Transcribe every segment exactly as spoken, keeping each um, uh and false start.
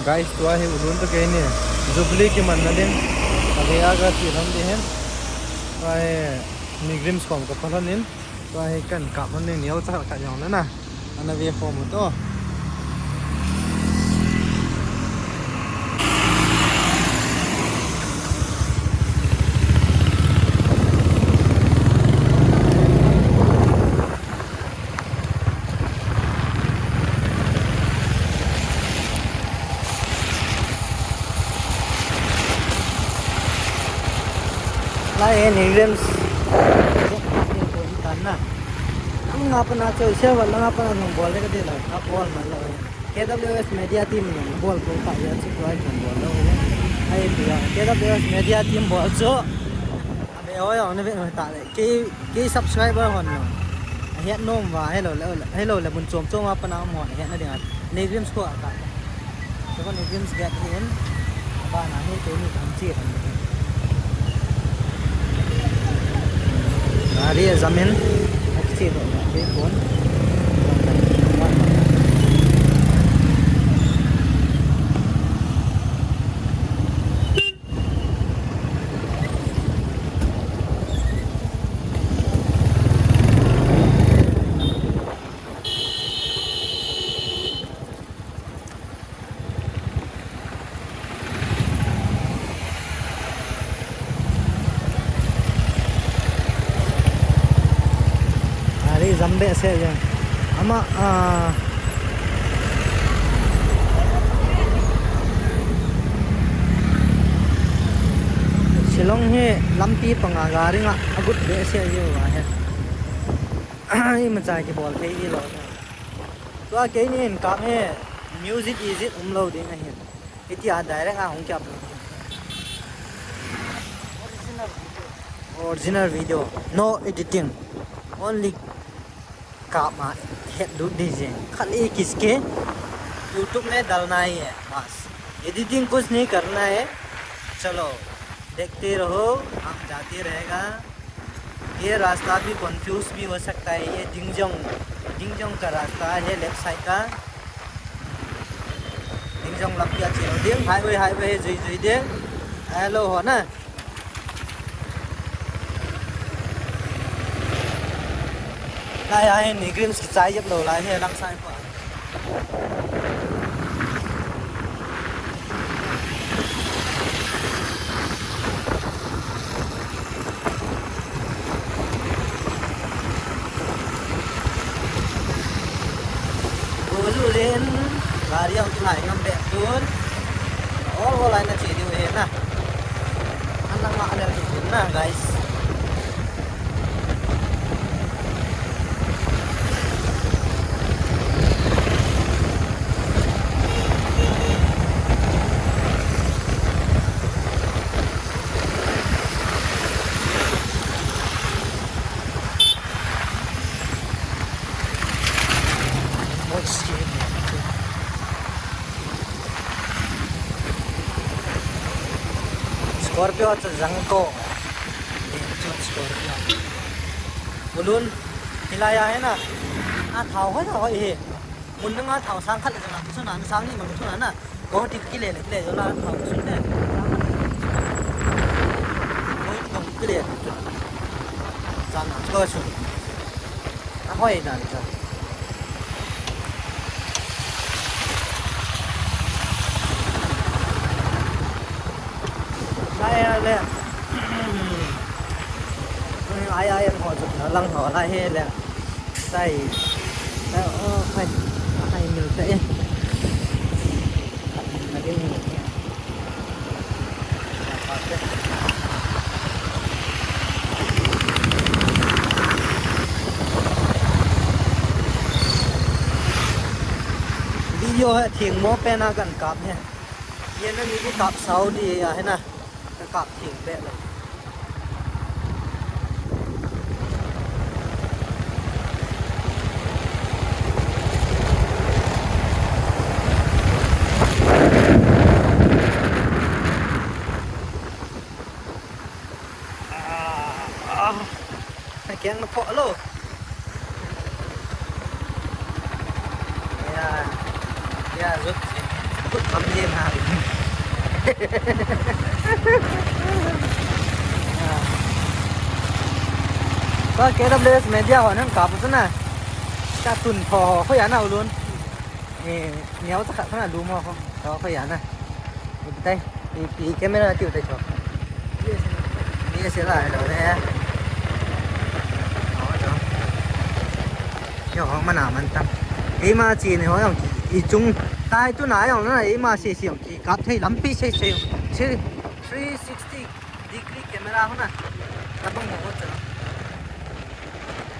Guys, tua hi Ulun to keini Jubilee kimanna ding. Ave aga ti lhon ding ahin. Tua hi NEIGRIHMS kom kaphal lhon in. Tua hi kan kap lhon ding, neocha khat jong le na. Ana ve khom u to. Lai hi NEIGRIHMS. Tan na. Lam nga pana chu, Silver lam nga pana jong bol le kati lai. Abol man lou. K W S Media Team in bol ko ta ya chu, tua in bol lou. Ai tua K W S Media Team bol chu. Abe oi ong na ve noi ta le. Kei, kei subscriber hon no. Ahet nom uva, hello le, hello le, mun chom chom a pana um hon, ahetna dinga. NEIGRIHMS ko a ta. Tua NEIGRIHMS gate hi in. Abana hi keini kan chi kan. Gari a jam in. Achi lo, achi pon. Gari jam behseh jeng. Ama, ah, Shillong hi lampi panga gari nga agut behseh jeng uva hi. Imacha kibol thei hilou. Tua keini in kap hi music is it umlou ding ahin. Hitia direct a hung kap lou. Original video, no editing. Only kap ma het lut ding jeng. खाली किसके YouTube में डालना ही है बस। एडिटिंग कुछ नहीं करना है। चलो, देखते रहो, हम जाते रहेगा। ये रास्ता भी कंफ्यूज भी हो सकता है। ये डिंगजोंग, डिंगजोंग का रास्ता है, लेफ्ट साइड का। Ding jong lampi a chelo ding, highway, highway, jui, jui ding. Hello, ho na. Lai, lai, NEIGRIHMS kichai jep lou lai, he lang sai pa. Go ju jin, gari jong kilai ngam beh tun. Ol ol a na che diu ahi na. An nang ma anel ki tun na, guys. Scorpio chu jang ko. Chu Scorpio. Ulun, hilai a hi na. A thao hoi hoi hi. Mun dang a thao sang khat le jang a, chu na sang ni ma chu na na. Ko ti kile le kile jo la thao chu ne. Ko ti kile. Sang a ko chu. A hoi dan chu. Lai a le. Ai, ai, ai, ho chu na lang ho lai he le. Sai. Sai, oh, ai. Ai, mil te. Na ding. Video hi thingmo pen a kan kap hi. Yen a ni kap sao di a hi na. Ka kap thing pe le. Ah, ah. Keng na phoh lou. Ya, ya, jut. Khut kham jeng ha. Tua K W S Media ho nang kap u na. Ka tun tho ho, khoi a na u lun. Eh, neo cha khat khana lu mo ho. Tho khoi a na. Ipi tai. Ipi camera tiu tai tho. D S L R lo le. Yo, hong mana man ta. Eima chi ni ho yong i chung tai tu na yong na eima se se yong ki kap thei lampi se se. Three sixty degree camera ho na. Tabang mo ho cha.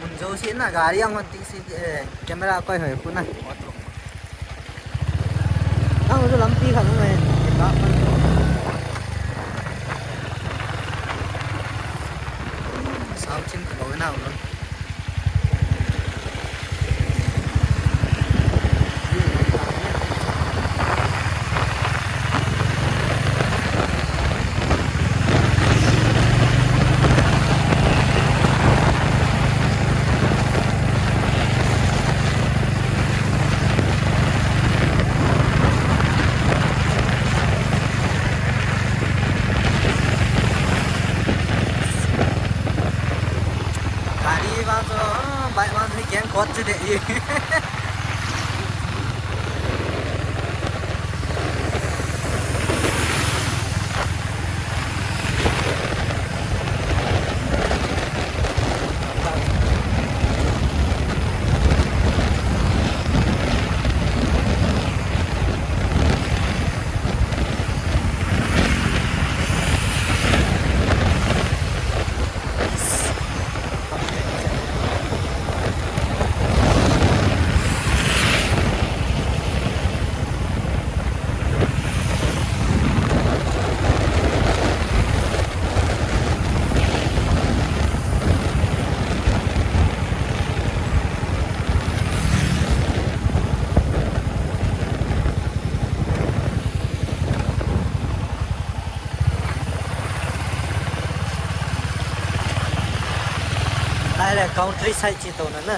Mun jo si na gari ang hon ting si, eh, camera koi hoi khu na. Ang jo lampi khat ngai. Ka pan. Sao chin ko na. Gari vang chu, bike vang chu keng kot chu de i. Lai le countryside chi to na na.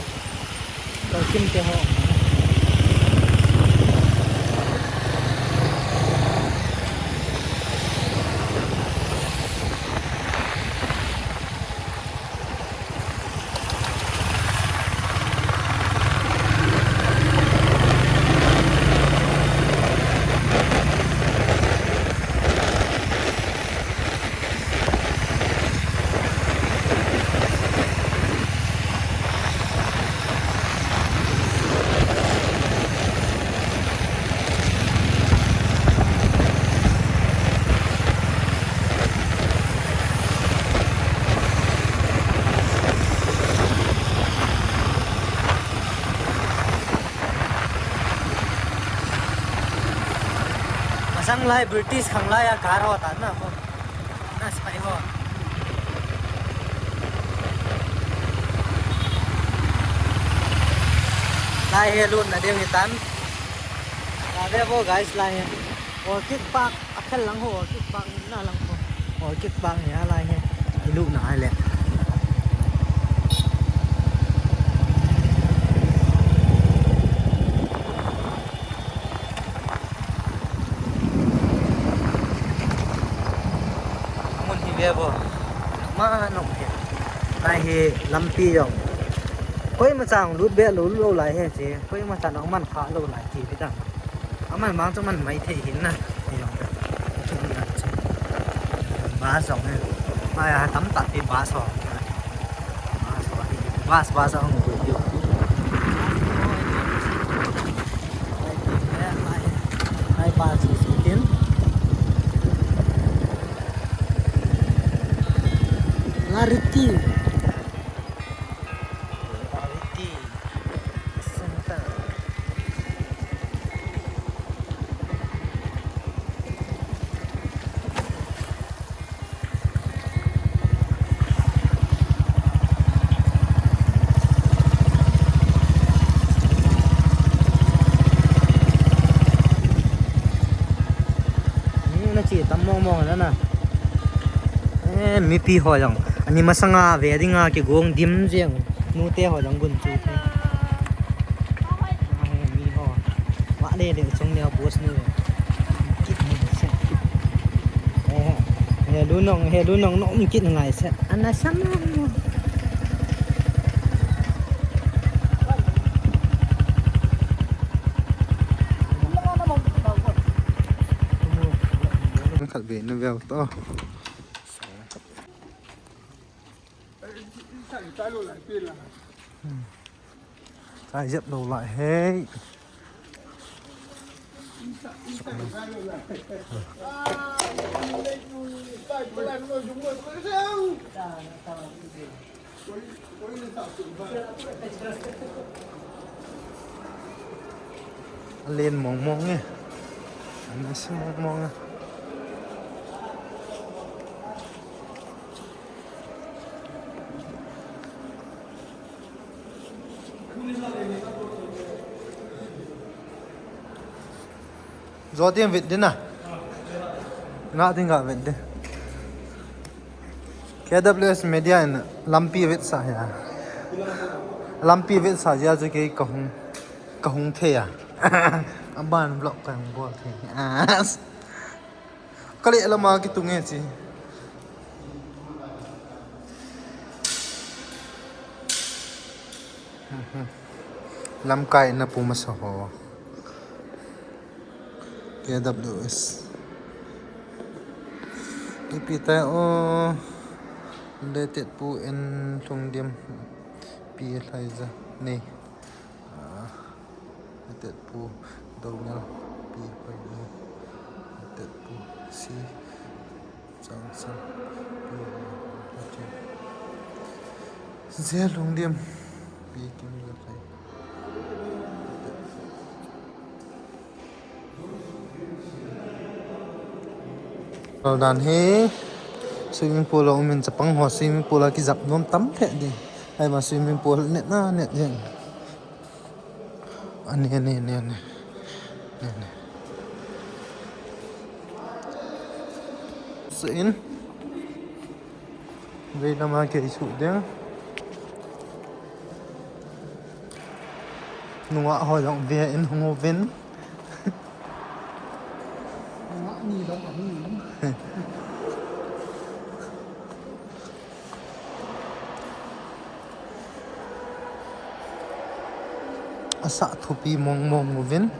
Ko sim te ho. Masang lai British khang lai a car ho ta na ko. Na sipai ho. Lai he lun na ding hitan. La ve vo guys, lai he. Orchid Park, a khel lang ho Orchid Park ni na lang ho. Orchid Park ni a lai he. Ilu na le. Mun hi ve vo. Ma nong he. Lai hi lampi jong. Koima chang lut be lo lo lai he che. Koima chang nong man kha lo lai ti bi dang. Aman mang chu man mai thei hin na. Ni jong. Bus jong he. Mai a tam tak ti bus jong. Bus, bus, bus, ang bus, bus. Ai, bus, bus, bus. Lariti. Lariti. Center. Hmm, na chi tam mong mong na na. Eh, mipi ho jong. Ani masanga ve dinga kigong dim jeng. Nute ho jong gun chu. Ah, mi ho. Wa le le chung le boss nu. He lu nong, he lu nong, nong kit ngai se. Ana sam. Khat ve na veu to. Chai jep lou lai he. Alen mong mong e. Ana si mong mong e. Zo ding vet ding na. Nga ding ga vet ding. K W S Media in lampi vetsah ya. Lampi vetsah ya chu kei kahung, kahung thei a. Aban vlog kahung bol thei. As. Kale lama kitung e chi. Lamkai na pu masa ho. K W S. Ipi tai o. Letet pu en lhung dim. Pi lai ja. Nei. Ah, Letet pu Dongel pi pai ni. Letet pu si chang chang pi pai ni. Zel lung dim pi kim la kai. Dan hi swimming pool a umin chapang ho swimming pool a kijap nom tam lheh ding. Aima swimming pool net na net jeng. Ani, ani, ani, ani. Ani, ani. Suh in. Vei lama kei suh ding. Nungah ho jong ve in hung uvin. Nungah ni dong a hung in. Asa thupi mong mong uvin.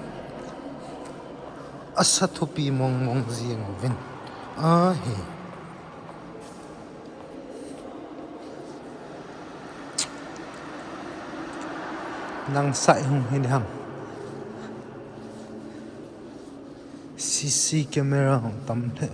Asa thupi mong mong jing uvin. Ahi. Nang sai hung hin ham. C C camera hung tam the.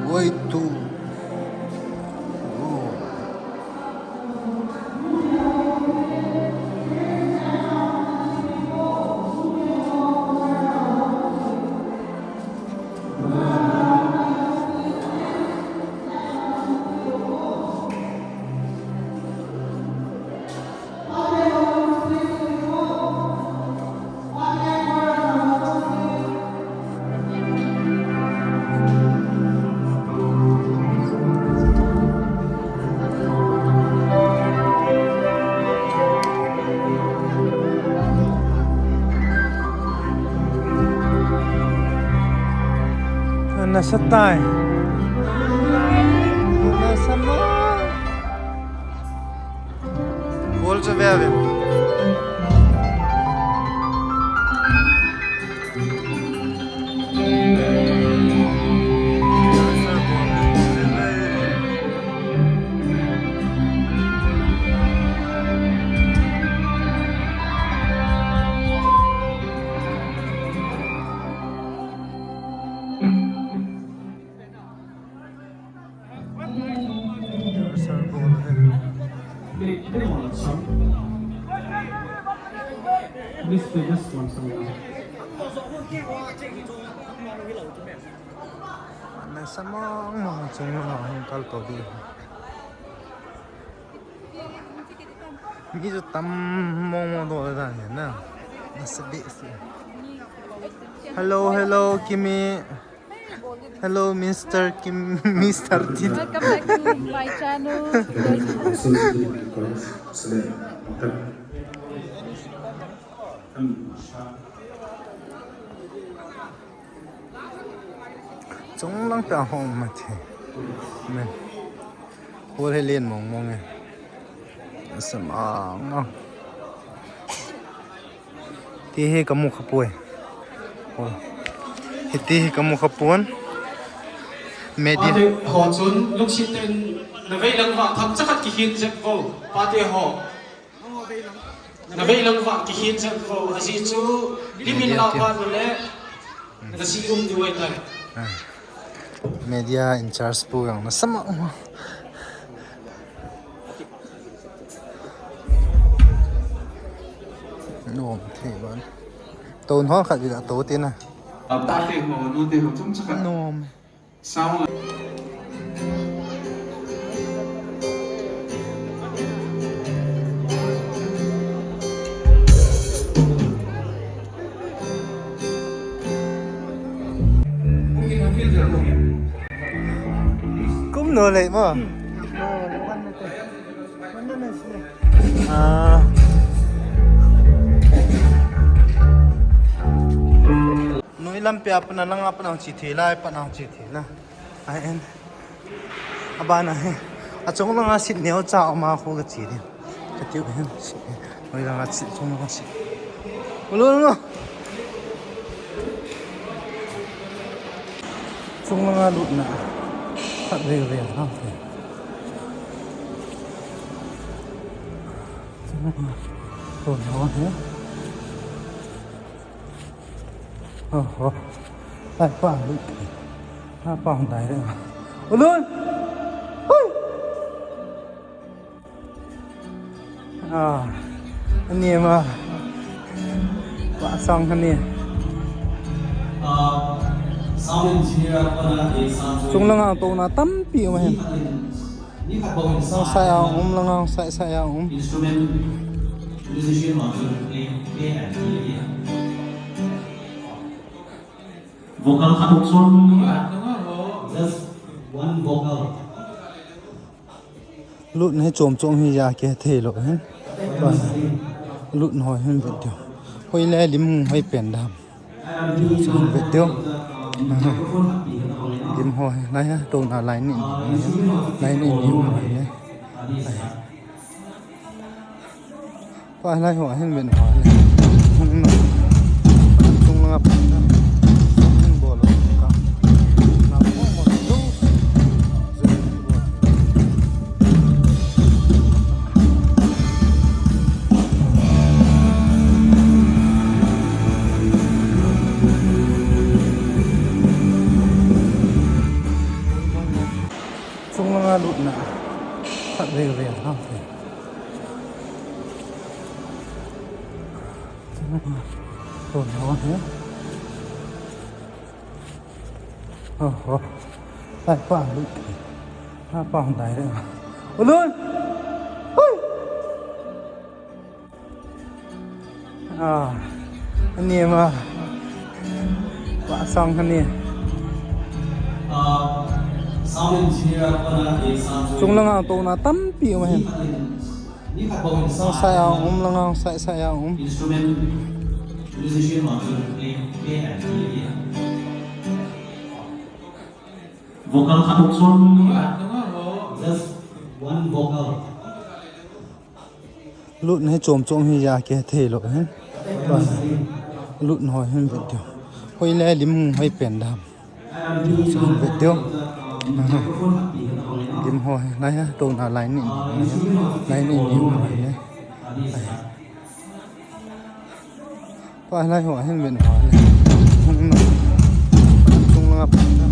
Way two. Nasa tai. Nasa mo. Bol chu ve ve. Mister Just one song. Nasa mong mong chung ma hung kal to di. Mi chu tam mong mong do da ni na. Nasa beh si. Hello, hello, Kimi. Hello, Mister Kim, Mister Tin. Welcome back to my channel. Chunglang peh a hung um e ti. Men. Hol hi len mong mong e. Asam ang ang. Ti hi kamu kha poi. Hol. Hiti hi kamu kha pon. Media. Ate ho chun lungset in na veilang vah themcha khat kikhen jep vo. Pate ho. Na veilang vah kikhen jep vo. Ajeh chu lim in la pa nu le. Na si um diu ahitai. Ah. Media in charge pu jong nasa mah. Nom thei ban. Ton hon khat vila to tina. Pate ho, nute ho, chomcha khat. Nom. Sound. Kum no lei mo. Ah. Noi lampi a pat na, lang a pat na chi thei lai, pat na chi thei na. Ai en. Abana hi. Achung langa sit neo cha uma khu ka chi di. Ka tiu hin sit. Noi langa sit, chung langa sit. Ulo, ulo. Chung langa lutna. Khat ve ve ha. Chung langa. To no he. Oho. Lai pa lut. Ha pa hung dai le. Ulun. Hui. Ah. Ani ma. Pa sang ani. Ah, sound engineer pa na ke sound. Chung langa to na tampi um hen. Lang sai a um, lang sai sai a um. Instrument musician ma chu play, play and play. Vocal khat bou chom. Just one vocal. Lut na hi chom chom hi ja ke thei lou hin. Lut na ho hin vet diu. Hoi le lim hoi pen dam. Vet diu. Lim ho hi. Lai ha, to na lai ni. Lai ni ni um lai ni. Pa lai ho hin ven ho le. Hung na. Chung langa pa na. Hin bol ka. Na mo mo lo. Chung langa lutna. Khat ve ve ha. Chung langa. To no he. Oho. Lai pa lut. Ha pa hung dai le. Ulun. Hui. Ah. Ani ma. Pa sang ani. Ah, sound engineer pa na ke sound. Chung langa to na tampi um hen. Lang sai a um, lang sai sai a um. Instrument musician ma chu play, play and play. Vocal khat bou chom. Just one vocal. Lut na hi chom chom hi ja ke thei lou hin. Lut na ho hin vet diu. Hoi le lim hoi pen dam. Vet diu. Lim ho hi lai ha, to na lai ni. Lai ni ni um lai ni. Pa lai ho hin ven ho le. Hung na. Chung langa pa na.